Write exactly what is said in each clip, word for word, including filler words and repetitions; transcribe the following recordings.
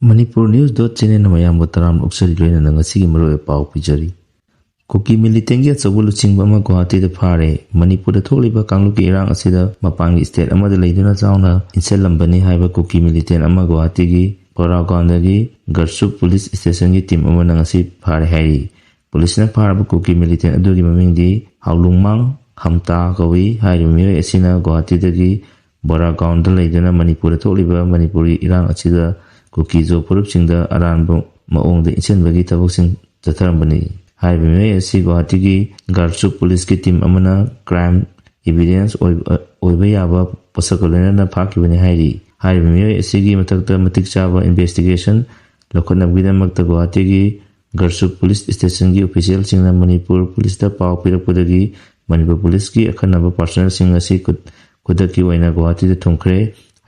Manipur News dot channel ꯃꯌꯥꯝꯕꯨ ꯇꯔꯥꯝꯅ ꯑꯣꯛꯆꯔꯤ, ꯂꯣꯏꯅꯅ ꯉꯁꯤꯒꯤ ꯃꯔꯨꯑꯣꯏꯕ ꯄꯥꯎ ꯄꯤꯖꯔꯤ꯫ ꯀꯨꯀꯤ ꯃꯤꯂꯤꯇꯦꯟꯒꯤ ꯑꯆꯧꯕ ꯂꯨꯆꯤꯡꯕ ꯑꯃ ꯒꯨꯋꯥꯍꯥꯇꯤꯗ ꯐꯥꯔꯦ꯫ ꯃꯅꯤꯄꯨꯔꯗ ꯊꯣꯛꯂꯤꯕ ꯀꯥꯡꯂꯨꯞꯀꯤ ꯏꯔꯥꯡ ꯑꯁꯤꯗ ꯃꯄꯥꯟꯒꯤ ꯁ꯭ꯇꯦꯠ ꯑꯃꯗ ꯂꯩꯗꯨꯅ ꯆꯥꯎꯅ ꯏꯟꯁꯤꯜꯂꯝꯕꯅꯤ ꯍꯥꯏꯕ ꯀꯨꯀꯤ ꯃꯤꯂꯤꯇꯦꯟ ꯑꯃ ꯒꯨꯋꯥꯍꯥꯇꯤꯒꯤ ꯕꯣꯔꯥꯒꯥꯎꯟꯗꯒꯤ ꯒꯔꯆꯨꯞ ꯄꯨꯂꯤꯁ ꯁ꯭ꯇꯦꯁꯟꯒꯤ ꯇꯤꯝ ꯑꯃꯅ ꯉꯁꯤ ꯐꯥꯔꯦ ꯍꯥꯏꯔꯤ꯫ ꯄꯨꯂꯤꯁꯅ ꯐꯥꯔꯕ ꯀꯨꯀꯤ ꯃꯤꯂꯤꯇꯦꯟ ꯑꯗꯨꯒꯤ ꯃꯃꯤꯡꯗꯤ ꯍꯥꯎꯂꯨꯡꯃꯥꯡ ꯍꯝꯇꯥ ꯀꯧꯏ꯫ ꯍꯥꯏꯔꯤꯕ ꯃꯤꯑꯣꯏ ꯑꯁꯤꯅ ꯒꯨꯋꯥꯍꯥꯇꯤꯗꯒꯤ ꯕꯣꯔꯥꯒꯥꯎꯟꯗ ꯂꯩꯗꯨꯅ ꯃꯅꯤꯄꯨꯔꯗ ꯊꯣꯛꯂꯤꯕ ꯃꯅꯤꯄꯨꯔꯒꯤ ꯏꯔꯥꯡ ꯑꯁꯤꯗ ꯀꯨꯀꯤ ꯖꯣ ꯐꯨꯔꯨꯞꯁꯤꯡꯗ ꯑꯔꯥꯟꯕ ꯃꯑꯣꯡꯗ ꯏꯟꯁꯤꯟꯕꯒꯤ ꯊꯕꯛꯁꯤꯡ ꯆꯠꯊꯔꯝꯕꯅꯤ꯫ ꯍꯥꯏꯔꯤꯕ ꯃꯤꯑꯣꯏ ꯑꯁꯤ ꯒꯨꯋꯥꯍꯥꯇꯤꯒꯤ ꯒꯥꯔꯆꯨꯞ ꯄꯨꯂꯤꯁꯀꯤ ꯇꯤꯝ ꯑꯃꯅ ꯀ꯭ꯔꯥꯏꯝ ꯏꯚꯤꯗꯦꯟꯁ ꯑꯣꯏꯕ, ꯑꯣꯏꯕ ꯌꯥꯕ ꯄꯣꯠꯁꯛꯀ ꯂꯣꯏꯅꯅ ꯐꯥꯈꯤꯕꯅꯤ ꯍꯥꯏꯔꯤ꯫ ꯍꯥꯏꯔꯤꯕ ꯃꯤꯑꯣꯏ ꯑꯁꯤꯒꯤ ꯃꯊꯛꯇ ꯃꯇꯤꯛ ꯆꯥꯕ ꯏꯟꯚꯦꯁꯇꯤꯒꯦꯁꯟ ꯂꯧꯈꯠꯅꯕꯒꯤꯗꯃꯛꯇ ꯒꯨꯋꯥꯍꯥꯇꯤꯒꯤ ꯒꯔꯆꯨꯞ ꯄꯨꯂꯤꯁ ꯁ꯭ꯇꯦꯁꯟꯒꯤ ꯑꯣꯐꯤꯁꯤꯌꯦꯜꯁꯤꯡꯅ ꯃꯅꯤꯄꯨꯔ ꯄꯨꯂꯤꯁꯇ ꯄꯥꯎ ꯄꯤꯔꯛꯄꯗꯒꯤ ꯃꯅꯤꯄꯨꯔ ꯄꯨꯂꯤꯁꯀꯤ ꯑꯈꯟꯅꯕ ꯄꯥꯔꯁꯣꯅꯦꯜꯁꯤꯡ ꯑꯁꯤ ꯈꯨꯠ-, ꯈꯨꯗꯛꯀꯤ ꯑꯣꯏꯅ ꯒꯨꯋꯥꯍꯥꯇꯤꯗ ꯊꯨꯡꯈ꯭ꯔꯦ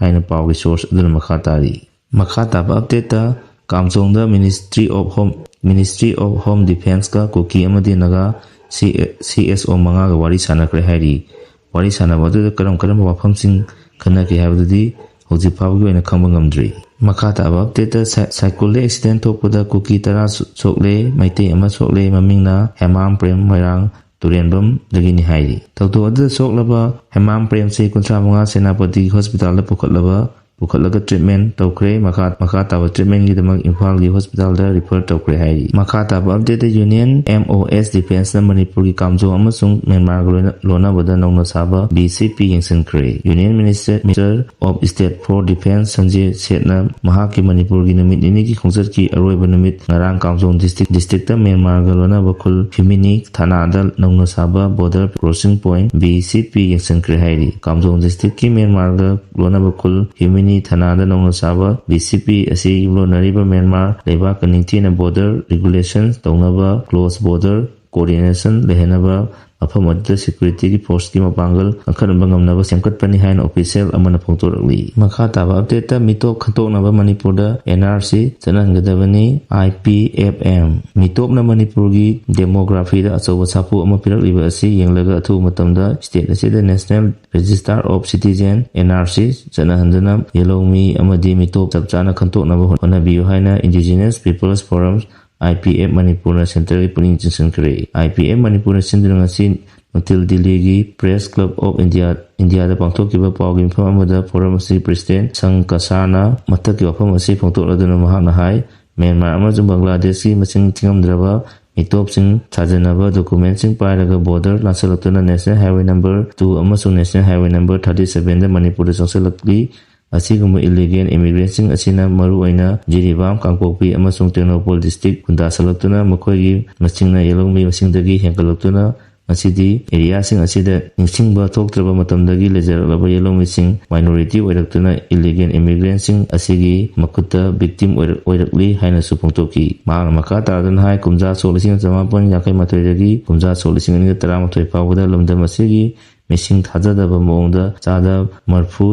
ꯍꯥꯏꯅ ꯄꯥꯎꯒꯤ ꯁꯣꯔꯁ ꯑꯗꯨꯅ ꯃꯈꯥ ꯇꯥꯔꯤ꯫ ꯃꯈꯥ ꯇꯥꯕ ꯑꯞꯗꯦꯠꯇ ꯀꯥꯝꯖꯣꯡꯗ Ministry of Home, Ministry of Home Defenceꯀ ꯀꯨꯀꯤ ꯑꯃꯗꯤ ꯅꯥꯒꯥ ꯁꯤ, ꯁꯤ ꯑꯦꯁ ꯑꯣ ꯃꯉꯥꯒ ꯋꯥꯔꯤ ꯁꯥꯟꯅꯈ꯭ꯔꯦ ꯍꯥꯏꯔꯤ꯫ ꯋꯥꯔꯤ ꯁꯥꯟꯅꯕ ꯑꯗꯨꯗ ꯀꯔꯝ ꯀꯔꯝꯕ ꯋꯥꯐꯝꯁꯤꯡ ꯈꯟꯅꯈꯤ ꯍꯥꯏꯕꯗꯨꯗꯤ ꯍꯧꯖꯤꯛ ꯐꯥꯎꯕꯒꯤ ꯑꯣꯏꯅ ꯈꯪꯕ ꯉꯝꯗ꯭ꯔꯤ꯫ ꯃꯈꯥ ꯇꯥꯕ ꯑꯞꯗꯦꯠꯇ ꯁꯥꯏ-, ꯁꯥꯏꯀꯜꯗ ꯑꯦꯛꯁꯤꯗꯦꯟ ꯊꯣꯛꯄꯗ ꯀꯨꯀꯤ ꯇꯔꯥ ꯁꯣ-, ꯁꯣꯛꯂꯦ, ꯃꯩꯇꯩ ꯑꯃ ꯁꯣꯛꯂꯦ, ꯃꯃꯤꯡꯅ ꯍꯦꯃꯥꯝ ꯄ꯭ꯔꯦꯝ ꯃꯣꯏꯔꯥꯡ ꯇꯨꯔꯦꯟꯕꯝꯗꯒꯤꯅꯤ ꯍꯥꯏꯔꯤ꯫ ꯊꯧꯗꯣꯛ ꯑꯗꯨꯗ ꯁꯣꯛꯂꯕ ꯍꯦꯃꯥꯝ ꯄ꯭ꯔꯦꯝꯁꯤ ꯀꯨꯟꯊ꯭ꯔꯥ ꯃꯉꯥ ꯁꯦꯅꯥꯄꯇꯤꯒꯤ ꯍꯣꯁꯄꯤꯇꯥꯜꯗ ꯄꯨꯈꯠꯂꯕ, ꯄꯨꯈꯠꯂꯒ ꯇ꯭ꯔꯤꯠꯃꯦꯟ ꯇꯧꯈ꯭ꯔꯦ꯫ ꯃꯈꯥ, ꯃꯈꯥ ꯇꯥꯕ ꯇ꯭ꯔꯤꯠꯃꯦꯟꯒꯤꯗꯃꯛ ꯏꯝꯐꯥꯜꯒꯤ ꯍꯣꯁꯄꯤꯇꯥꯜꯗ ꯔꯤꯐꯔ ꯇꯧꯈ꯭ꯔꯦ ꯍꯥꯏꯔꯤ꯫ ꯃꯈꯥ ꯇꯥꯕ ꯑꯞꯗꯦꯠꯇ ꯌꯨꯅꯤꯌꯟ ꯑꯦꯝ ꯑꯣ ꯑꯦꯁ ꯗꯤꯐꯦꯟꯁꯅ ꯃꯅꯤꯄꯨꯔꯒꯤ ꯀꯥꯝꯖꯣꯡ ꯑꯃꯁꯨꯡ ꯃ꯭ꯌꯥꯟꯃꯥꯔꯒ ꯂꯣꯏꯅ-, ꯂꯣꯟꯅꯕꯗ ꯅꯧꯅ ꯁꯥꯕ B C P ꯌꯦꯡꯁꯤꯟꯈ꯭ꯔꯦ꯫ Union Minister, Minister of State for Defense ꯁꯟꯖꯦ ꯁꯦꯠꯅ ꯃꯍꯥꯛꯀꯤ ꯃꯅꯤꯄꯨꯔꯒꯤ ꯅꯨꯃꯤꯠ ꯅꯤꯅꯤꯒꯤ ꯈꯣꯡꯆꯠꯀꯤ ꯑꯔꯣꯏꯕ ꯅꯨꯃꯤꯠ ꯉꯔꯥꯡ ꯀꯥꯝꯖꯣꯡ ꯗꯤꯁꯇ꯭ꯔꯤꯛ, ꯗꯤꯁꯇ꯭ꯔꯤꯛꯇ ꯃ꯭ꯌꯥꯟꯃꯥꯔꯒ ꯂꯣꯟꯅꯕ ꯈꯨꯜ ꯐꯤꯃꯤꯅꯤ ꯊꯥꯅꯥꯗ ꯅꯧꯅ ꯁꯥꯕ border crossing point B C ꯄꯤ ꯌꯦꯡꯁꯤꯟꯈ꯭ꯔꯦ ꯍꯥꯏꯔꯤ꯫ ꯀꯥꯝꯖꯣꯡ ꯗꯤꯁꯇ꯭ꯔꯤꯛꯀꯤ ꯃ꯭ꯌꯥꯟꯃꯥꯔꯒ ꯂꯣꯟꯅꯕ ꯈꯨꯜ ꯐꯤꯃꯤꯅꯤ ꯊꯥꯅꯥꯗ ꯅꯧꯅ ꯁꯥꯕ ꯕꯤ ꯁꯤ ꯄꯤ ꯑꯁꯤ ꯌꯨꯝꯂꯣꯟꯅꯔꯤꯕ ꯃ꯭ꯌꯥꯟꯃꯥꯔ ꯂꯩꯕꯥꯛꯀ ꯅꯤꯡꯊꯤꯅ border regulation ꯇꯧꯅꯕ, close border coordination ꯂꯩꯍꯟꯅꯕ ꯃꯐꯝ ꯑꯗꯨꯗ ꯁꯦꯀ꯭ꯌꯨꯔꯤꯇꯤꯒꯤ ꯐꯣꯔꯁꯀꯤ ꯃꯄꯥꯡꯒꯜ ꯀꯟꯈꯠꯍꯟꯕ ꯉꯝꯅꯕ ꯁꯦꯝꯒꯠꯄꯅꯤ ꯍꯥꯏꯅ ꯑꯣꯐꯤꯁꯤꯌꯦꯜ ꯑꯃꯅ ꯐꯣꯡꯗꯣꯔꯛꯂꯤ꯫ ꯃꯈꯥ ꯇꯥꯕ ꯑꯞꯗꯦꯠꯇ, ꯃꯤꯇꯣꯞ ꯈꯟꯗꯣꯛꯅꯕ ꯃꯅꯤꯄꯨꯔꯗ ꯑꯦꯟ ꯑꯥꯔ ꯁꯤ ꯆꯠꯅꯍꯟꯒꯗꯕꯅꯤ꯫ ꯑꯥꯏ ꯄꯤ ꯑꯦꯐ ꯑꯦꯝ ꯃꯤꯇꯣꯞꯅ ꯃꯅꯤꯄꯨꯔꯒꯤ ꯗꯦꯃꯣꯒ꯭ꯔꯥꯐꯤꯗ ꯑꯆꯧꯕ ꯁꯥꯐꯨ ꯑꯃ ꯄꯤꯔꯛꯂꯤꯕ ꯑꯁꯤ ꯌꯦꯡꯂꯒ, ꯑꯊꯨꯕ ꯃꯇꯝꯗ ꯁ꯭ꯇꯦꯠ ꯑꯁꯤꯗ national register of citizen, N R C, ꯆꯠꯅꯍꯟꯗꯨꯅ ꯌꯦꯜꯍꯧꯃꯤ ꯑꯃꯗꯤ ꯃꯤꯇꯣꯞ ꯆꯞ ꯆꯥꯅ ꯈꯟꯗꯣꯛꯅꯕ ꯍꯣꯠꯅꯕꯤꯌꯨ ꯍꯥꯏꯅ indigenous peoples forum, I P F ꯃꯅꯤꯄꯨꯔꯅ ꯁꯦꯟꯇꯔꯒꯤ ꯄꯨꯛꯅꯤꯡ ꯆꯤꯡꯁꯤꯟꯈ꯭ꯔꯦ꯫ ꯑꯥꯏ ꯄꯤ ꯑꯦꯐ ꯃꯅꯤꯄꯨꯔꯅ ꯁꯤꯟꯗꯨꯅ ꯉꯁꯤ ꯅꯨꯡꯊꯤꯜ ꯗꯤꯜꯂꯤꯒꯤ ꯄ꯭ꯔꯦꯁ ꯀ꯭ꯂꯕ ꯑꯣꯐ ꯏꯟꯗꯤꯌꯥ, ꯏꯟꯗꯤꯌꯥꯗ ꯄꯥꯡꯊꯣꯛꯈꯤꯕ ꯄꯥꯎꯒꯤ ꯃꯤꯐꯝ ꯑꯃꯗ ꯐꯣꯔꯝ ꯑꯁꯤꯒꯤ ꯄ꯭ꯔꯦꯁꯤꯗꯦꯟꯠ ꯁꯪ ꯀꯁꯥꯅ ꯃꯊꯛꯀꯤ ꯋꯥꯐꯝ ꯑꯁꯤ ꯐꯣꯡꯗꯣꯛꯂꯗꯨꯅ ꯃꯍꯥꯛꯅ ꯍꯥꯏ, ꯃ꯭ꯌꯥꯟꯃꯥꯔ ꯑꯃꯁꯨꯡ ꯕꯪꯒ꯭ꯂꯥꯗꯦꯁꯀꯤ ꯃꯁꯤꯡ ꯊꯤꯉꯝꯗ꯭ꯔꯕ ꯃꯤꯇꯣꯞꯁꯤꯡ ꯊꯥꯖꯅꯕ ꯗꯣꯀꯨꯃꯦꯟꯠꯁꯤꯡ ꯄꯥꯏꯔꯒ ꯕꯣꯔꯗꯔ ꯂꯥꯟꯁꯤꯜꯂꯛꯇꯨꯅ ꯅꯦꯁꯅꯦꯜ ꯍꯥꯏꯋꯦ ꯅꯝꯕꯔ ꯇꯨ ꯑꯃꯁꯨꯡ ꯅꯦꯁꯅꯦꯜ ꯍꯥꯏꯋꯦ ꯅꯝꯕꯔ ꯊꯥꯔꯇꯤ ꯁꯚꯦꯟꯗ ꯃꯅꯤꯄꯨꯔꯗ ꯆꯪꯁꯤꯜꯂꯛꯂꯤ꯫ ꯑꯁꯤꯒꯨꯝꯕ ꯏꯂꯤꯒꯦꯜ ꯏꯃꯤꯒ꯭ꯔꯦꯟꯠꯁꯤꯡ ꯑꯁꯤꯅ ꯃꯔꯨꯑꯣꯏꯅ ꯖꯤꯔꯤꯕꯥꯝ, ꯀꯥꯡꯄꯣꯛꯄꯤ ꯑꯃꯁꯨꯡ ꯇꯦꯡꯅꯧꯄꯜ ꯗꯤꯁꯇ꯭ꯔꯤꯛ ꯈꯨꯟꯗꯥꯁꯤꯜꯂꯛꯇꯨꯅ ꯃꯈꯣꯏꯒꯤ ꯃꯁꯤꯡꯅ ꯌꯦꯜꯍꯧꯃꯤ ꯃꯁꯤꯡꯗꯒꯤ ꯍꯦꯟꯒꯠꯂꯛꯇꯨꯅ ꯉꯁꯤꯗꯤ ꯑꯦꯔꯤꯌꯥꯁꯤꯡ ꯑꯁꯤꯗ ꯅꯤꯡꯁꯤꯡꯕ ꯊꯣꯛꯇ꯭ꯔꯕ ꯃꯇꯝꯗꯒꯤ ꯂꯩꯖꯔꯛꯂꯕ ꯌꯦꯜꯍꯧꯃꯤꯁꯤꯡ ꯃꯥꯏꯅꯣꯔꯤꯇꯤ ꯑꯣꯏꯔꯛꯇꯨꯅ ꯏꯂꯤꯒꯦꯜ ꯏꯃꯤꯒ꯭ꯔꯦꯟꯠꯁꯤꯡ ꯑꯁꯤꯒꯤ ꯃꯈꯨꯠꯇ ꯚꯤꯛꯇꯤꯝ ꯑꯣꯏꯔꯛ-, ꯑꯣꯏꯔꯛꯂꯤ ꯍꯥꯏꯅꯁꯨ ꯐꯣꯡꯗꯣꯛꯈꯤ꯫ ꯃꯍꯥꯛꯅ ꯃꯈꯥ ꯇꯥꯗꯨꯅ ꯍꯥꯏ, ꯀꯨꯝꯖꯥ ꯁꯣꯛ ꯂꯤꯁꯤꯡ ꯑꯃ ꯆꯃꯥꯄꯟ ꯌꯥꯡꯈꯩ ꯃꯥꯊꯣꯏꯗꯒꯤ ꯀꯨꯝꯖꯥ ꯁꯣꯛ ꯂꯤꯁꯤꯡ ꯑꯅꯤꯒ ꯇꯔꯥꯃꯥꯊꯣꯏ ꯐꯥꯎꯕꯗ ꯂꯝꯗꯝ ꯑꯁꯤꯒꯤ ꯃꯤꯁꯤꯡ ꯊꯥꯖꯗꯕ ꯃꯑꯣꯡꯗ ꯆꯥꯗ ꯃꯔꯐꯨ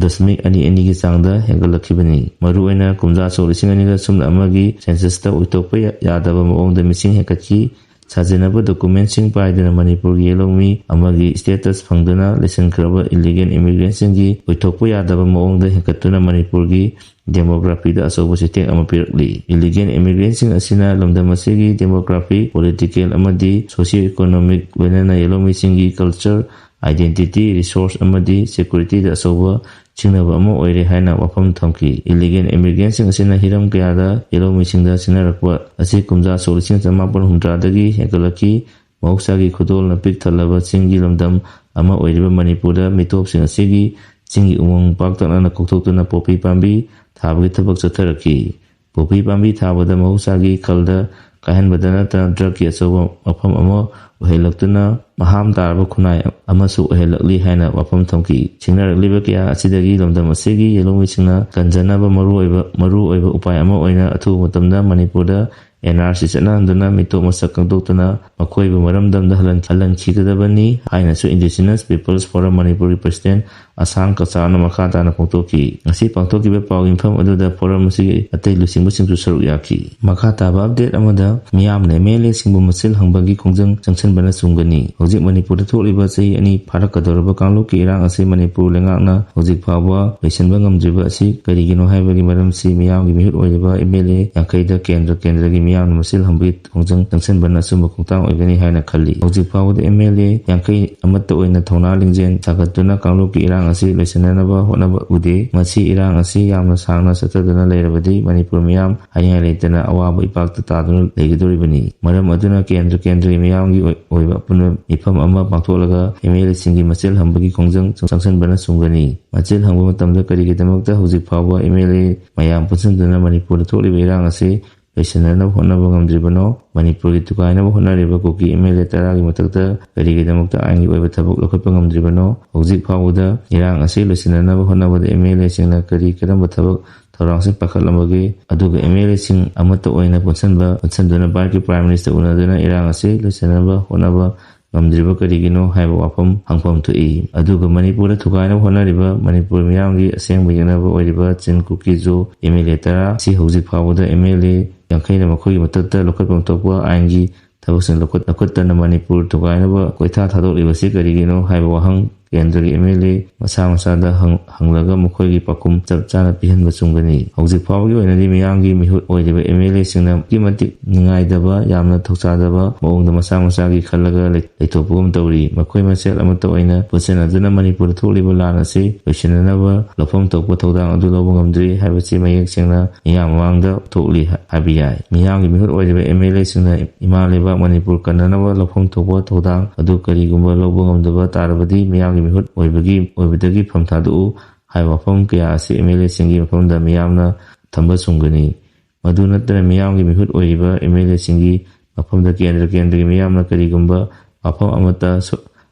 ꯗꯁꯃꯤꯛ ꯑꯅꯤ ꯑꯅꯤꯒꯤ ꯆꯥꯡꯗ ꯍꯦꯟꯒꯠꯂꯛꯈꯤꯕꯅꯤ꯫ ꯃꯔꯨꯑꯣꯏꯅ ꯀꯨꯝꯖꯥ ꯁꯣꯛ ꯂꯤꯁꯤꯡ ꯑꯅꯤꯒ ꯁꯨꯞꯅ ꯑꯃꯒꯤ ꯁꯦꯟꯁꯁꯇ ꯑꯣꯏꯊꯣꯛꯄ ꯌꯥ-, ꯌꯥꯗꯕ ꯃꯑꯣꯡꯗ ꯃꯤꯁꯤꯡ ꯍꯦꯟꯒꯠꯈꯤ꯫ ꯊꯥꯖꯅꯕ ꯗꯣꯀꯨꯃꯦꯟꯠꯁꯤꯡ ꯄꯥꯏꯗꯨꯅ ꯃꯅꯤꯄꯨꯔꯒꯤ ꯌꯦꯜꯍꯧꯃꯤ ꯑꯃꯒꯤ ꯁ꯭ꯇꯦꯇꯁ ꯐꯪꯗꯨꯅ ꯂꯩꯁꯤꯟꯈ꯭ꯔꯕ ꯏꯂꯤꯒꯦꯜ ꯏꯃꯤꯒ꯭ꯔꯦꯟꯠꯁꯤꯡꯒꯤ ꯑꯣꯏꯊꯣꯛꯄ ꯌꯥꯗꯕ ꯃꯑꯣꯡꯗ ꯍꯦꯟꯒꯠꯇꯨꯅ ꯃꯅꯤꯄꯨꯔꯒꯤ ꯗꯦꯃꯣꯒ꯭ꯔꯥꯐꯤꯗ ꯑꯆꯧꯕ ꯆꯩꯊꯦꯡ ꯑꯃ ꯄꯤꯔꯛꯂꯤ꯫ ꯏꯂꯤꯒꯦꯜ ꯏꯃꯤꯒ꯭ꯔꯦꯟꯠꯁꯤꯡ ꯑꯁꯤꯅ ꯂꯝꯗꯝ ꯑꯁꯤꯒꯤ ꯗꯦꯃꯣꯒ꯭ꯔꯥꯐꯤ, ꯄꯣꯂꯤꯇꯤꯀꯦꯜ ꯑꯃꯗꯤ ꯁꯣꯁꯤꯌꯣ ꯏꯀꯣꯅꯣꯃꯤꯛ, ꯂꯣꯏꯅꯅ ꯌꯦꯜꯍꯧꯃꯤꯁꯤꯡꯒꯤ ꯀꯜꯆꯔ, ꯑꯥꯏꯗꯦꯟꯇꯤꯇꯤ, ꯔꯤꯁꯣꯔꯁ ꯑꯃꯗꯤ ꯁꯦꯀ꯭ꯌꯨꯔꯤꯇꯤꯗ ꯑꯆꯧꯕ ꯁꯤꯡꯅꯕ ꯑꯃ ꯑꯣꯏꯔꯦ ꯍꯥꯏꯅ ꯋꯥꯐꯝ ꯊꯝꯈꯤ꯫ ꯏꯂꯤꯒꯦꯜ ꯏꯃꯤꯒ꯭ꯔꯦꯟꯠꯁꯤꯡ ꯑꯁꯤꯅ ꯍꯤꯔꯝ ꯀꯌꯥꯗ ꯌꯦꯜꯍꯧꯃꯤꯁꯤꯡꯗ ꯁꯤꯡꯅꯔꯛꯄ ꯑꯁꯤ ꯀꯨꯝꯖꯥ ꯁꯣꯛ ꯂꯤꯁꯤꯡ ꯆꯃꯥꯄꯟ ꯍꯨꯝꯗ꯭ꯔꯥꯗꯒꯤ ꯍꯦꯟꯒꯠꯂꯛꯈꯤ꯫ ꯃꯍꯧꯁꯥꯒꯤ ꯈꯨꯗꯣꯜꯅ ꯄꯤꯛ ꯊꯜꯂꯕ ꯆꯤꯡꯒꯤ ꯂꯝꯗꯝ ꯑꯃ ꯑꯣꯏꯔꯤꯕ ꯃꯅꯤꯄꯨꯔꯗ ꯃꯤꯇꯣꯞꯁꯤꯡ ꯑꯁꯤꯒꯤ ꯆꯤꯡꯒꯤ ꯎꯃꯪ ꯄꯥꯛꯇꯛꯅꯅ ꯀꯣꯛꯊꯣꯛꯇꯨꯅ ꯄꯣꯄꯤ ꯄꯥꯝꯕꯤ ꯊꯥꯕꯒꯤ ꯊꯕꯛ ꯆꯠꯊꯔꯛꯈꯤ꯫ ꯄꯣꯄꯤ ꯄꯥꯝꯕꯤ ꯊꯥꯕꯗ ꯃꯍꯧꯁꯥꯒꯤ ꯈꯜꯗ ꯀꯥꯏꯍꯟꯕꯗ ꯅꯠꯇꯅ ꯗ꯭ꯔꯒꯀꯤ ꯑꯆꯧꯕ ꯃꯐꯝ ꯑꯃ ꯑꯣꯏꯍꯜꯂꯛꯇꯨꯅ ꯃꯍꯥꯝ ꯇꯥꯔꯕ ꯈꯨꯟꯅꯥꯏ ꯑꯃꯁꯨ ꯑꯣꯏꯍꯜꯂꯛꯂꯤ ꯍꯥꯏꯅ ꯋꯥꯐꯝ ꯊꯝꯈꯤ꯫ ꯁꯤꯡꯅꯔꯛꯂꯤꯕ ꯀꯌꯥ ꯑꯁꯤꯗꯒꯤ ꯂꯝꯗꯝ ꯑꯁꯤꯒꯤ ꯌꯦꯜꯍꯧꯃꯤꯁꯤꯡꯅ ꯀꯟꯖꯅꯕ ꯃꯔꯨꯑꯣꯏꯕ, ꯃꯔꯨꯑꯣꯏꯕ ꯎꯄꯥꯏ ꯑꯃ ꯑꯣꯏꯅ ꯑꯊꯨꯕ ꯃꯇꯝꯗ ꯃꯅꯤꯄꯨꯔꯗ ꯑꯦꯟ ꯑꯥꯔ ꯁꯤ ꯆꯠꯅꯍꯟꯗꯨꯅ ꯃꯤꯇꯣꯞ ꯃꯁꯛ ꯈꯪꯗꯣꯛꯇꯅ ꯃꯈꯣꯏꯕꯨ ꯃꯔꯝꯗꯝꯗ ꯍꯜꯍꯟ-, ꯍꯜꯍꯟꯈꯤꯒꯗꯕꯅꯤ ꯍꯥꯏꯅꯁꯨ Indigenous People's Forum ꯃꯅꯤꯄꯨꯔꯒꯤ ꯄ꯭ꯔꯁꯤꯗꯦꯟ ꯑꯁꯥꯡ ꯀꯆꯥꯅ ꯃꯈꯥ ꯇꯥꯅ ꯐꯣꯡꯗꯣꯛꯈꯤ꯫ ꯉꯁꯤ ꯄꯥꯡꯊꯣꯛꯈꯤꯕ ꯄꯥꯎ ꯌꯨꯝꯐꯝ ꯑꯗꯨꯗ ꯐꯣꯔꯝ ꯑꯁꯤꯒꯤ ꯑꯇꯩ ꯂꯨꯆꯤꯡꯕꯁꯤꯡꯁꯨ ꯁꯔꯨꯛ ꯌꯥꯈꯤ꯫ ꯃꯈꯥ ꯇꯥꯕ ꯑꯞꯗꯦꯠ ꯑꯃꯗ ꯃꯤꯌꯥꯝꯅ ꯑꯦꯝ ꯑꯦꯜ ꯑꯦꯁꯤꯡꯕꯨ ꯃꯆꯤꯜ ꯍꯪꯕꯒꯤ ꯈꯣꯡꯖꯪ ꯆꯪꯁꯤꯟꯕꯅ ꯆꯨꯝꯒꯅꯤ꯫ ꯍꯧꯖꯤꯛ ꯃꯅꯤꯄꯨꯔꯗ ꯊꯣꯛꯂꯤꯕ ꯆꯍꯤ ꯑꯅꯤ ꯐꯥꯔꯛꯀꯗꯧꯔꯕ ꯀꯥꯡꯂꯨꯞꯀꯤ ꯏꯔꯥꯡ ꯑꯁꯤ ꯃꯅꯤꯄꯨꯔ ꯂꯩꯉꯥꯛꯅ ꯍꯧꯖꯤꯛ ꯐꯥꯎꯕ ꯂꯣꯏꯁꯤꯟꯕ ꯉꯝꯗ꯭ꯔꯤꯕ ꯑꯁꯤ ꯀꯔꯤꯒꯤꯅꯣ ꯍꯥꯏꯕꯒꯤ ꯃꯔꯝꯁꯤ ꯃꯤꯌꯥꯝꯒꯤ ꯃꯤꯍꯨꯠ ꯑꯣꯏꯔꯤꯕ ꯑꯦꯝ ꯑꯦꯜ ꯑꯦ ꯌꯥꯡꯈꯩꯗ ꯀꯦꯟꯗ꯭ꯔ ꯀꯦꯟꯗ꯭ꯔꯒꯤ ꯃꯤꯌꯥꯝꯅ ꯃꯆꯤꯜ ꯍꯪꯕꯒꯤ ꯈꯣꯡꯖꯪ ꯆꯪꯁꯤꯟꯕꯅ ꯑꯆꯨꯝꯕ ꯈꯣꯡꯊꯥꯡ ꯑꯣꯏꯒꯅꯤ ꯍꯥꯏꯅ ꯈꯜꯂꯤ꯫ ꯍꯧꯖꯤꯛ ꯐꯥꯎꯕꯗ ꯑꯦꯝ ꯑꯦꯜ ꯑꯦ ꯌꯥꯡꯈꯩ ꯑꯃꯠꯇ ꯑꯣꯏꯅ ꯊꯧꯅꯥ ꯂꯤꯡꯖꯦꯜ ꯁꯥꯒꯠꯇꯨꯅ ꯀꯥꯡꯂꯨꯞꯀꯤ ꯏꯔꯥꯡ ꯑꯁꯤ ꯂꯣꯏꯁꯤꯟꯅꯅꯕ ꯍꯣꯠꯅꯕ ꯎꯗꯦ꯫ ꯃꯁꯤ ꯏꯔꯥꯡ ꯑꯁꯤ ꯌꯥꯝꯅ ꯁꯥꯡꯅ ꯆꯠꯊꯗꯨꯅ ꯂꯩꯔꯕꯗꯤ ꯃꯅꯤꯄꯨꯔ ꯃꯤꯌꯥꯝ ꯍꯥꯏꯅꯤꯡꯉꯥꯏ ꯂꯩꯇꯅ ꯑꯋꯥꯕ ꯏꯄꯥꯛꯇ ꯇꯥꯗꯨꯅ ꯂꯩꯒꯗꯧꯔꯤꯕꯅꯤ꯫ ꯃꯔꯝ ꯑꯗꯨꯅ ꯀꯦꯟꯗ꯭ꯔ ꯀꯦꯟꯗ꯭ꯔꯒꯤ ꯃꯤꯌꯥꯝꯒꯤ ꯑꯣꯏ-, ꯑꯣꯏꯕ ꯑꯄꯨꯟꯕ ꯃꯤꯐꯝ ꯑꯃ ꯄꯥꯡꯊꯣꯛꯂꯒ ꯑꯦꯝ ꯑꯦꯜ ꯑꯦꯁꯤꯡꯒꯤ ꯃꯆꯤꯜ ꯍꯝꯕꯒꯤ ꯈꯣꯡꯖꯪ ꯆꯪꯁꯤꯟꯕꯅ ꯆꯨꯝꯒꯅꯤ꯫ ꯃꯆꯤꯜ ꯍꯪꯕ ꯃꯇꯝꯗ ꯀꯔꯤꯒꯤꯗꯃꯛꯇ ꯍꯧꯖꯤꯛ ꯐꯥꯎꯕ ꯑꯦꯝ ꯑꯦꯜ ꯑꯦ ꯃꯌꯥꯝ ꯄꯨꯟꯁꯤꯟꯗꯨꯅ ꯃꯅꯤꯄꯨꯔꯗ ꯊꯣꯛꯂꯤꯕ ꯏꯔꯥꯡ ꯑꯁꯤ ꯂꯣꯏꯁꯤꯟꯅꯅꯕ ꯍꯣꯠꯅꯕ ꯉꯝꯗ꯭ꯔꯤꯕꯅꯣ? ꯃꯅꯤꯄꯨꯔꯒꯤ ꯊꯨꯒꯥꯏꯅꯕ ꯍꯣꯠꯅꯔꯤꯕ ꯀꯨꯀꯤ ꯑꯦꯝ ꯑꯦꯜ ꯑꯦ ꯇꯔꯥꯒꯤ ꯃꯊꯛꯇ ꯀꯔꯤꯒꯤꯗꯃꯛꯇ ꯑꯥꯏꯟꯒꯤ ꯑꯣꯏꯕ ꯊꯕꯛ ꯂꯧꯈꯠꯄ ꯉꯝꯗ꯭ꯔꯤꯕꯅꯣ? ꯍꯧꯖꯤꯛ ꯐꯥꯎꯕꯗ ꯏꯔꯥꯡ ꯑꯁꯤ ꯂꯣꯏꯁꯤꯟꯅꯅꯕ ꯍꯣꯠꯅꯕꯗ ꯑꯦꯝ ꯑꯦꯜ ꯑꯦꯁꯤꯡꯅ ꯀꯔꯤ ꯀꯔꯝꯕ ꯊꯕꯛ ꯊꯧꯔꯥꯡꯁꯤꯡ ꯄꯥꯏꯈꯠꯂꯝꯕꯒꯦ? ꯑꯗꯨꯒ ꯑꯦꯝ ꯑꯦꯜ ꯑꯦꯁꯤꯡ ꯑꯃꯠꯇ ꯑꯣꯏꯅ ꯄꯨꯟꯁꯤꯟꯕ, ꯄꯨꯟꯁꯤꯟꯗꯨꯅ ꯚꯥꯔꯠꯀꯤ ꯄ꯭ꯔꯥꯏꯝ ꯃꯤꯅꯤꯁꯇꯔ ꯎꯅꯗꯨꯅ ꯏꯔꯥꯡ ꯑꯁꯤ ꯂꯣꯏꯁꯤꯟꯅꯕ ꯍꯣꯠꯅꯕ ꯉꯝꯗ꯭ꯔꯤꯕ ꯀꯔꯤꯒꯤꯅꯣ ꯍꯥꯏꯕ ꯋꯥꯐꯝ ꯍꯪꯐꯝ ꯊꯣꯛꯏ꯫ ꯑꯗꯨꯒ ꯃꯅꯤꯄꯨꯔꯗ ꯊꯨꯒꯥꯏꯅꯕ ꯍꯣꯠꯅꯔꯤꯕ ꯃꯅꯤꯄꯨꯔ ꯃꯤꯌꯥꯝꯒꯤ ꯑꯁꯦꯡꯕ ꯌꯦꯛꯅꯕ ꯑꯣꯏꯔꯤꯕ ꯆꯤꯟ ꯀꯨꯀꯤ ꯖꯣ ꯑꯦꯝ ꯑꯦꯜ ꯑꯦ ꯇꯔꯥ ꯑꯁꯤ ꯍꯧꯖꯤꯛ ꯐꯥꯎꯕꯗ ꯑꯦꯝ ꯑꯦꯜ ꯑꯦ ꯌꯥꯡꯈꯩꯅ ꯃꯈꯣꯏꯒꯤ ꯃꯊꯛꯇ ꯂꯧꯈꯠꯐꯝ ꯊꯣꯛꯄ ꯑꯥꯏꯟꯒꯤ ꯊꯕꯛꯁꯤꯡ ꯂꯧꯈꯠ-, ꯂꯧꯈꯠꯇꯅ ꯃꯅꯤꯄꯨꯔ ꯊꯨꯒꯥꯏꯅꯕ ꯀꯣꯏꯊꯥ ꯊꯥꯗꯣꯛꯂꯤꯕꯁꯤ ꯀꯔꯤꯒꯤꯅꯣ ꯍꯥꯏꯕ ꯋꯥꯍꯪ ꯀꯦꯟꯗ꯭ꯔꯒꯤ ꯑꯦꯝ ꯑꯦꯜ ꯑꯦ ꯃꯁꯥ ꯃꯁꯥꯗ ꯍꯪ-, ꯍꯪꯂꯒ ꯃꯈꯣꯏꯒꯤ ꯄꯥꯎꯈꯨꯝ ꯆꯞ ꯆꯥꯅ ꯄꯤꯍꯟꯕ ꯆꯨꯝꯒꯅꯤ꯫ ꯍꯧꯖꯤꯛ ꯐꯥꯎꯕꯒꯤ ꯑꯣꯏꯅꯗꯤ ꯃꯤꯌꯥꯝꯒꯤ ꯃꯤꯍꯨꯠ ꯑꯣꯏꯔꯤꯕ ꯑꯦꯝ ꯑꯦꯜ ꯑꯦꯁꯤꯡꯅ ꯑꯗꯨꯛꯀꯤ ꯃꯇꯤꯛ ꯅꯤꯡꯉꯥꯏꯗꯕ, ꯌꯥꯝꯅ ꯊꯧꯁꯥꯗꯕ ꯃꯑꯣꯡꯗ ꯃꯁꯥ ꯃꯁꯥꯒꯤ ꯈꯜꯂꯒ ꯂꯩ-, ꯂꯩꯊꯣꯛꯄꯒꯨꯝ ꯇꯧꯔꯤ꯫ ꯃꯈꯣꯏ ꯃꯁꯦꯜ ꯑꯃꯠꯇ ꯑꯣꯏꯅ ꯄꯨꯟꯁꯤꯟꯅꯗꯨꯅ ꯃꯅꯤꯄꯨꯔꯗ ꯊꯣꯛꯂꯤꯕ ꯂꯥꯟ ꯑꯁꯤ ꯂꯣꯏꯁꯤꯟꯅꯅꯕ ꯂꯧꯐꯝ ꯊꯣꯛꯄ ꯊꯧꯗꯥꯡ ꯑꯗꯨ ꯂꯧꯕ ꯉꯝꯗ꯭ꯔꯤ ꯍꯥꯏꯕꯁꯤ ꯃꯌꯦꯛ ꯁꯦꯡꯅ ꯃꯤꯌꯥꯝ ꯃꯃꯥꯡꯗ ꯊꯣꯛꯂꯤ ꯍꯥꯏꯕ ꯌꯥꯏ꯫ ꯃꯤꯌꯥꯝꯒꯤ ꯃꯤꯍꯨꯠ ꯑꯣꯏꯔꯤꯕ ꯑꯦꯝ ꯑꯦꯜ ꯑꯦꯁꯤꯡꯅ ꯏꯃꯥ ꯂꯩꯕꯥꯛ ꯃꯅꯤꯄꯨꯔ ꯀꯟꯅꯅꯕ ꯂꯧꯐꯝ ꯊꯣꯛꯄ ꯊꯧꯗꯥꯡ ꯑꯗꯨ ꯀꯔꯤꯒꯨꯝꯕ ꯂꯧꯕ ꯉꯝꯗꯕ ꯇꯥꯔꯕꯗꯤ ꯃꯤꯌꯥꯝꯒꯤ ꯃꯤꯍꯨꯠ ꯑꯣꯏꯕꯒꯤ, ꯑꯣꯏꯕꯗꯒꯤ ꯐꯝ ꯊꯥꯗꯣꯛꯎ ꯍꯥꯏꯕ ꯋꯥꯐꯝ ꯀꯌꯥ ꯑꯁꯤ ꯑꯦꯝ ꯑꯦꯜ ꯑꯦꯁꯤꯡꯒꯤ ꯃꯐꯝꯗ ꯃꯤꯌꯥꯝꯅ ꯊꯝꯕ ꯆꯨꯝꯒꯅꯤ꯫ ꯃꯗꯨ ꯅꯠꯇꯅ ꯃꯤꯌꯥꯝꯒꯤ ꯃꯤꯍꯨꯠ ꯑꯣꯏꯔꯤꯕ ꯑꯦꯝ ꯑꯦꯜ ꯑꯦꯁꯤꯡꯒꯤ ꯃꯐꯝꯗ ꯀꯦꯟꯗ꯭ꯔ ꯀꯦꯟꯗ꯭ꯔꯒꯤ ꯃꯤꯌꯥꯝꯅ ꯀꯔꯤꯒꯨꯝꯕ ꯋꯥꯐꯝ ꯑꯃꯠꯇ ꯁꯨ-,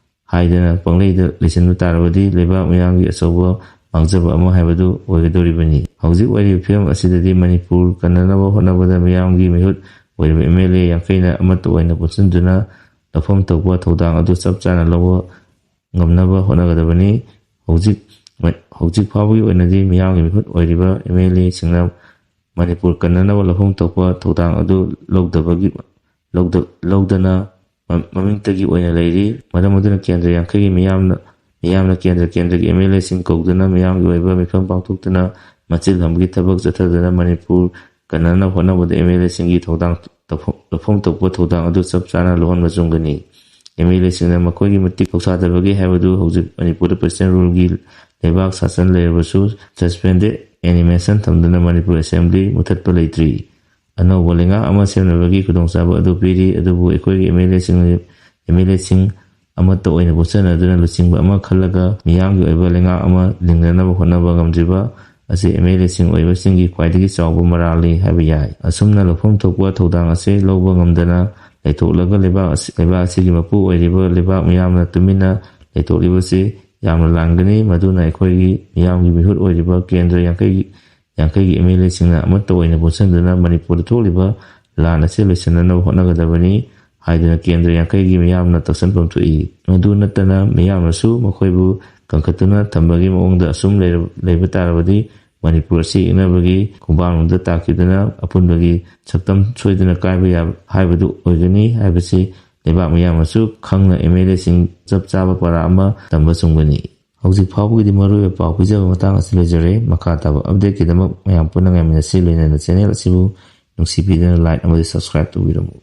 ꯍꯥꯏꯗꯅ ꯄꯪꯂꯩꯗ ꯂꯩꯁꯤꯟꯕ ꯇꯥꯔꯕꯗꯤ ꯂꯩꯕꯥꯛ ꯃꯤꯌꯥꯝꯒꯤ ꯑꯆꯧꯕ ꯃꯥꯡꯖꯕ ꯑꯃ ꯍꯥꯏꯕꯗꯨ ꯑꯣꯏꯒꯗꯧꯔꯤꯕꯅꯤ꯫ ꯍꯧꯖꯤꯛ ꯑꯣꯏꯔꯤꯕ ꯐꯤꯕꯝ ꯑꯁꯤꯗꯗꯤ ꯃꯅꯤꯄꯨꯔ ꯀꯟꯅꯅꯕ ꯍꯣꯠꯅꯕꯗ ꯃꯤꯌꯥꯝꯒꯤ ꯃꯤꯍꯨꯠ ꯑꯣꯏꯔꯤꯕ ꯑꯦꯝ ꯑꯦꯜ ꯑꯦ ꯌꯥꯡꯈꯩꯅ ꯑꯃꯠꯇ ꯑꯣꯏꯅ ꯄꯨꯟꯁꯤꯟꯗꯨꯅ ꯂꯧꯐꯝ ꯊꯣꯛꯄ ꯊꯧꯗꯥꯡ ꯑꯗꯨ ꯆꯞ ꯆꯥꯅ ꯂꯧꯕ ꯉꯝꯅꯕ ꯍꯣꯠꯅꯒꯗꯕꯅꯤ꯫ ꯍꯧꯖꯤꯛ, ꯍꯧꯖꯤꯛ ꯐꯥꯎꯕꯒꯤ ꯑꯣꯏꯅꯗꯤ ꯃꯤꯌꯥꯝꯒꯤ ꯃꯤꯍꯨꯠ ꯑꯣꯏꯔꯤꯕ ꯑꯦꯝ ꯑꯦꯜ ꯑꯦꯁꯤꯡꯅ ꯃꯅꯤꯄꯨꯔ ꯀꯟꯅꯅꯕ ꯂꯧꯐꯝ ꯊꯣꯛꯄ ꯊꯧꯗꯥꯡ ꯑꯗꯨ ꯂꯧꯗꯕꯒꯤ, ꯂꯧꯗ-, ꯂꯧꯗꯅ ꯃ-, ꯃꯃꯤꯡꯇꯒꯤ ꯑꯣꯏꯅ ꯂꯩꯔꯤ꯫ ꯃꯔꯝ ꯑꯗꯨꯅ ꯀꯦꯟꯗ꯭ꯔ ꯌꯥꯡꯈꯩꯒꯤ ꯃꯤꯌꯥꯝꯅ, ꯃꯤꯌꯥꯝꯅ ꯀꯦꯟꯗ꯭ꯔ, ꯀꯦꯟꯗ꯭ꯔꯒꯤ ꯑꯦꯝ ꯑꯦꯜ ꯑꯦꯁꯤꯡ ꯀꯧꯗꯨꯅ ꯃꯤꯌꯥꯝꯒꯤ ꯑꯣꯏꯕ ꯃꯤꯐꯝ ꯄꯥꯡꯊꯣꯛꯇꯨꯅ ꯃꯆꯤꯜ ꯍꯝꯕꯒꯤ ꯊꯕꯛ ꯆꯠꯊꯗꯨꯅ ꯃꯅꯤꯄꯨꯔ ꯀꯟꯅꯅꯕ ꯍꯣꯠꯅꯕꯗ ꯑꯦꯝ ꯑꯦꯜ ꯑꯦꯁꯤꯡꯒꯤ ꯊꯧꯗꯥꯡ ꯂꯧꯐꯝ, ꯂꯧꯐꯝ ꯊꯣꯛꯄ ꯊꯧꯗꯥꯡ ꯑꯗꯨ ꯆꯞ ꯆꯥꯅ ꯂꯧꯍꯟꯕ ꯆꯨꯝꯒꯅꯤ꯫ ꯑꯦꯝ ꯑꯦꯜ ꯑꯦꯁꯤꯡꯅ ꯃꯈꯣꯏꯒꯤ ꯃꯇꯤꯛ ꯊꯧꯁꯥꯗꯕꯒꯤ ꯍꯥꯏꯕꯗꯨ ꯍꯧꯖꯤꯛ ꯃꯅꯤꯄꯨꯔꯗ ꯄ꯭ꯔꯁꯤꯗꯦꯟ ꯔꯨꯜꯒꯤ ꯂꯩꯕꯥꯛ ꯁꯥꯁꯟ ꯂꯩꯔꯕꯁꯨ ꯁꯁꯄꯦꯟꯗꯦꯗ ꯑꯦꯅꯤꯃꯦꯁꯟ ꯊꯝꯗꯨꯅ ꯃꯅꯤꯄꯨꯔ ꯑꯦꯁꯦꯝꯕ꯭ꯂꯤ ꯃꯨꯊꯠꯄ ꯂꯩꯇ꯭ꯔꯤ꯫ ꯑꯅꯧꯕ ꯂꯩꯉꯥꯛ ꯑꯃ ꯁꯦꯝꯅꯕꯒꯤ ꯈꯨꯗꯣꯡꯆꯥꯕ ꯑꯗꯨ ꯄꯤꯔꯤ, ꯑꯗꯨꯕꯨ ꯑꯩꯈꯣꯏꯒꯤ ꯑꯦꯝ ꯑꯦꯜ ꯑꯦꯁꯤꯡ, ꯑꯦꯝ ꯑꯦꯜ ꯑꯦꯁꯤꯡ ꯑꯃꯠꯇ ꯑꯣꯏꯅ ꯄꯨꯟꯁꯤꯟꯅꯗꯨꯅ ꯂꯨꯆꯤꯡꯕ ꯑꯃ ꯈꯜꯂꯒ ꯃꯤꯌꯥꯝꯒꯤ ꯑꯣꯏꯕ ꯂꯩꯉꯥꯛ ꯑꯃ ꯂꯤꯡꯅꯅꯕ ꯍꯣꯠꯅꯕ ꯉꯝꯗ꯭ꯔꯤꯕ ꯑꯁꯤ ꯑꯦꯝ ꯑꯦꯜ ꯑꯦꯁꯤꯡ ꯑꯣꯏꯕꯁꯤꯡꯒꯤ ꯈ꯭ꯋꯥꯏꯗꯒꯤ ꯆꯥꯎꯕ ꯃꯔꯥꯜꯅꯤ ꯍꯥꯏꯕ ꯌꯥꯏ꯫ ꯑꯁꯨꯝꯅ ꯂꯧꯐꯝ ꯊꯣꯛꯄ ꯊꯧꯗꯥꯡ ꯑꯁꯤ ꯂꯧꯕ ꯉꯝꯗꯅ ꯂꯩꯊꯣꯛꯂꯒ ꯂꯩꯕꯥꯛ ꯑꯁꯤ, ꯂꯩꯕꯥꯛ ꯑꯁꯤꯒꯤ ꯃꯄꯨ ꯑꯣꯏꯔꯤꯕ ꯂꯩꯕꯥꯛ ꯃꯤꯌꯥꯝꯅ ꯇꯨꯃꯤꯟꯅ ꯂꯩꯊꯣꯛꯂꯤꯕꯁꯤ ꯌꯥꯝꯅ ꯂꯥꯟꯒꯅꯤ꯫ ꯃꯗꯨꯅ ꯑꯩꯈꯣꯏꯒꯤ ꯃꯤꯌꯥꯝꯒꯤ ꯃꯤꯍꯨꯠ ꯑꯣꯏꯔꯤꯕ ꯀꯦꯟꯗ꯭ꯔ ꯌꯥꯡꯈꯩꯒꯤ, ꯌꯥꯡꯈꯩꯒꯤ ꯑꯦꯝ ꯑꯦꯜ ꯑꯦꯁꯤꯡꯅ ꯑꯃꯠꯇ ꯑꯣꯏꯅ ꯄꯨꯟꯁꯤꯟꯗꯨꯅ ꯃꯅꯤꯄꯨꯔꯗ ꯊꯣꯛꯂꯤꯕ ꯂꯥꯟ ꯑꯁꯤ ꯂꯣꯏꯁꯤꯟꯅꯅꯕ ꯍꯣꯠꯅꯒꯗꯕꯅꯤ ꯍꯥꯏꯗꯨꯅ ꯀꯦꯟꯗ꯭ꯔ ꯌꯥꯡꯈꯩꯒꯤ ꯃꯤꯌꯥꯝꯅ ꯇꯛꯁꯟꯐꯝ ꯊꯣꯛꯏ꯫ ꯃꯗꯨ ꯅꯠꯇꯅ ꯃꯤꯌꯥꯝꯅꯁꯨ ꯃꯈꯣꯏꯕꯨ ꯀꯟꯈꯠꯇꯨꯅ ꯊꯝꯕꯒꯤ ꯃꯑꯣꯡꯗ ꯑꯁꯨꯝ ꯂꯩꯔ-, ꯂꯩꯕ ꯇꯥꯔꯕꯗꯤ ꯃꯅꯤꯄꯨꯔ ꯑꯁꯤ ꯏꯛꯅꯕꯒꯤ ꯈꯣꯡꯕꯥꯟꯂꯣꯝꯗ ꯇꯥꯈꯤꯗꯨꯅ ꯑꯄꯨꯟꯕꯒꯤ ꯁꯛꯇꯝ ꯁꯣꯏꯗꯅ ꯀꯥꯏꯕ ꯌꯥꯕ ꯍꯥꯏꯕꯗꯨ ꯑꯣꯏꯒꯅꯤ ꯍꯥꯏꯕꯁꯤ ꯂꯩꯕꯥꯛ ꯃꯤꯌꯥꯝꯅꯁꯨ ꯈꯪꯅ ꯑꯦꯝ ꯑꯦꯜ ꯑꯦꯁꯤꯡ ꯆꯞ ꯆꯥꯕ ꯄꯔꯥ ꯑꯃ ꯇꯝꯕ ꯆꯨꯝꯒꯅꯤ꯫ ꯍꯧꯖꯤꯛ ꯐꯥꯎꯕꯒꯤꯗꯤ ꯃꯔꯨꯑꯣꯏꯕ ꯄꯥꯎ ꯄꯤꯖꯕ ꯃꯇꯥꯡ ꯑꯁꯤ ꯂꯣꯏꯖꯔꯦ꯫ ꯃꯈꯥ ꯇꯥꯕ ꯑꯞꯗꯦꯠꯀꯤꯗꯃꯛ ꯃꯌꯥꯝ ꯄꯨꯟꯅ ꯉꯥꯏꯃꯤꯟꯅꯁꯤ꯫ ꯂꯣꯏꯅꯅ ꯆꯦꯅꯦꯜ ꯑꯁꯤꯕꯨ ꯅꯨꯡꯁꯤꯕꯤꯗꯨꯅ ꯂꯥꯏꯛ ꯑꯃꯗꯤ ꯁꯕꯁꯀ꯭ꯔꯥꯏꯕ ꯇꯧꯕꯤꯔꯝꯃꯨ꯫